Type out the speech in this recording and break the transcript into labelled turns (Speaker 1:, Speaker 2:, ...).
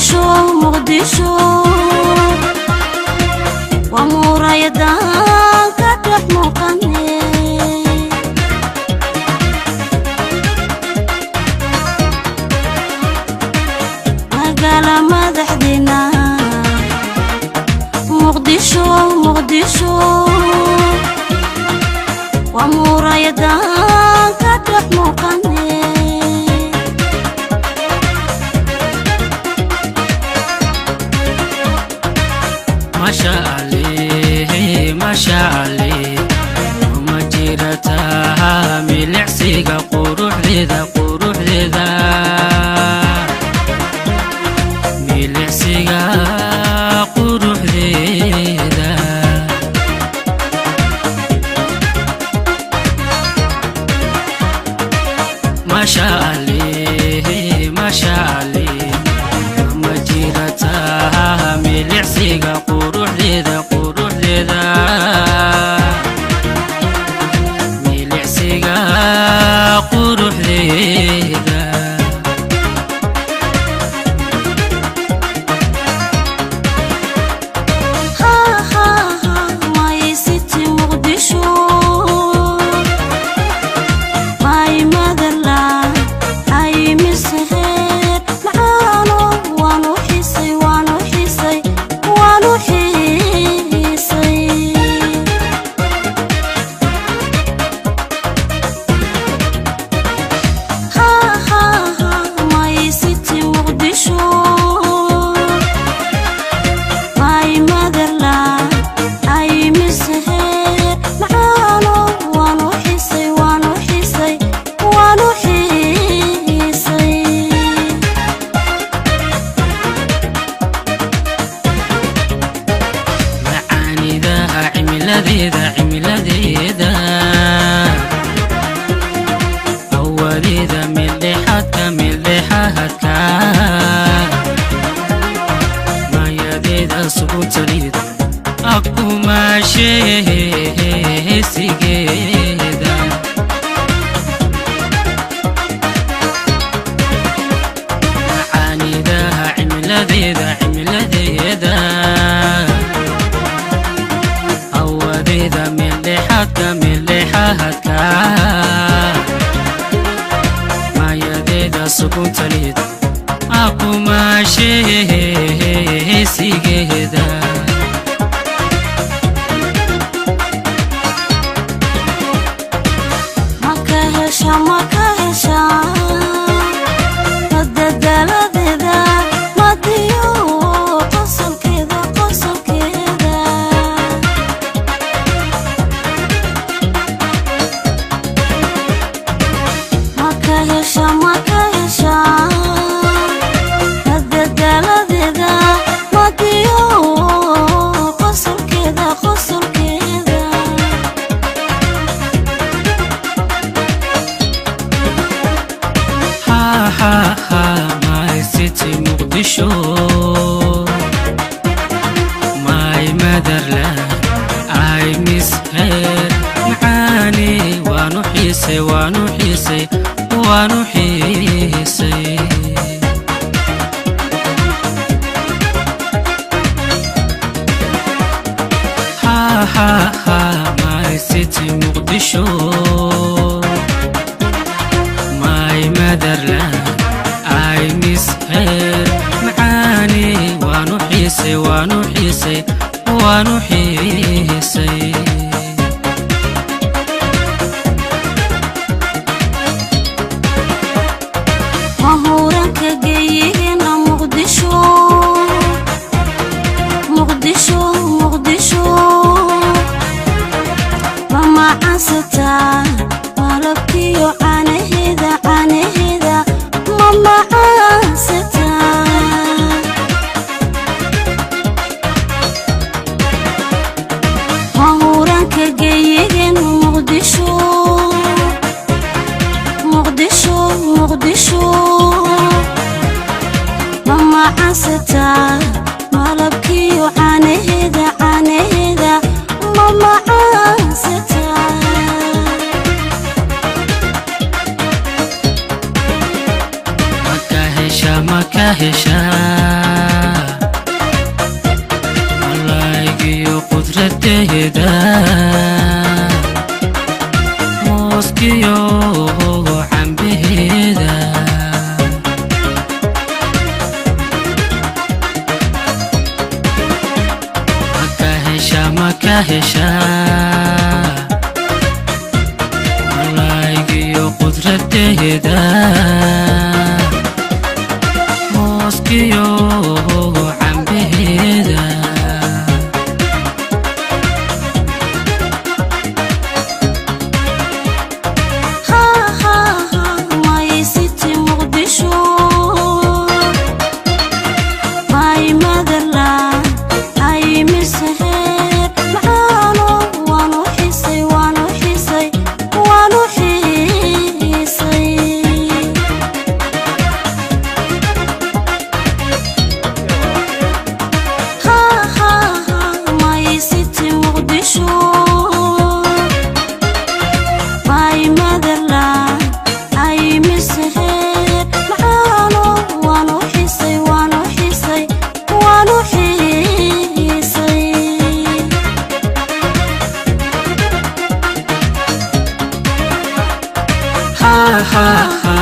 Speaker 1: Muqdisho, Muqdisho, waa muraayadaan ka dhex muuqane. Magaala madaxdeena Muqdisho, Muqdisho, waa muraayadaan ka dhex muuqane.
Speaker 2: Masha Allah, Masha Allah, uma jirtaa milicsiga quruxdeeda, quruxdeeda, milicsiga quruxdeeda. Masha Allah, Masha Allah, uma jirtaa milicsiga quruxdeeda, quruxdeeda, milicsiga quruxdeeda.
Speaker 1: Ha ha ha, my city Muqdisho, my motherland, I miss her. Macaano waanu xiisay, waanu xiisay, waanu xiisay. Ha ha ha, my city Muqdisho, my motherland, I miss her. Macaano waanu xiisay, waanu xiisay, waanu xiisay.
Speaker 2: Macaanidaha cimiladeeda, cimiladeeda, awadeeda, mildhexaadka, mildhexaadka, mayadeeda sugutalida akumaasheesigeeda. Macaanidaha cimiladeeda, cimiladeeda, awadeeda, mildhexaadka, mildhexaadka, mayadeeda suguntalida akumaasheesigeeda.
Speaker 1: Maka hesha, maka hesha madadaaladeeda, madiyo qosolkeeda, qosolkeeda. Maka hesha, maka hesha madadaaladeeda, madiyo qosolkeeda, qosolkeeda.
Speaker 2: Ha ha ha, my city Muqdisho, my motherland, I miss her. Macaani waanu xiisay, waanu xiisay, waanu xiisay. Ha ha ha, my city Muqdisho, my motherland, I miss her. Macaani waanu xiisay, waanu xiisay, waanu xiisay.
Speaker 1: Mahuranka geeyigeena Muqdisho, Muqdisho, Muqdisho, mamacansataa malabkiyo caanaheeda, caanaheeda, mamacansataa. Mahuranka geeyigeena Muqdisho, Muqdisho, Muqdisho, mamacansataa malabkiyo caanaheeda, caanaheeda, mamacansataa.
Speaker 2: Maka hesha, maka hesha. qudradeeda, mooskiyo cambaheeda. Maka hesha, maka hesha malaygiyo qudradeeda, mooskiyo cambaheeda.
Speaker 1: Ha ha ha, my city Muqdisho, my motherland. I miss her. Macaano waan u xiisay, waan u xiisay, waan u xiisay. Ha ha ha, my city Muqdisho, my motherland. I miss her. Macaano waan u xiisay, waan u xiisay, waan u xiisay.
Speaker 2: Ha ha ha.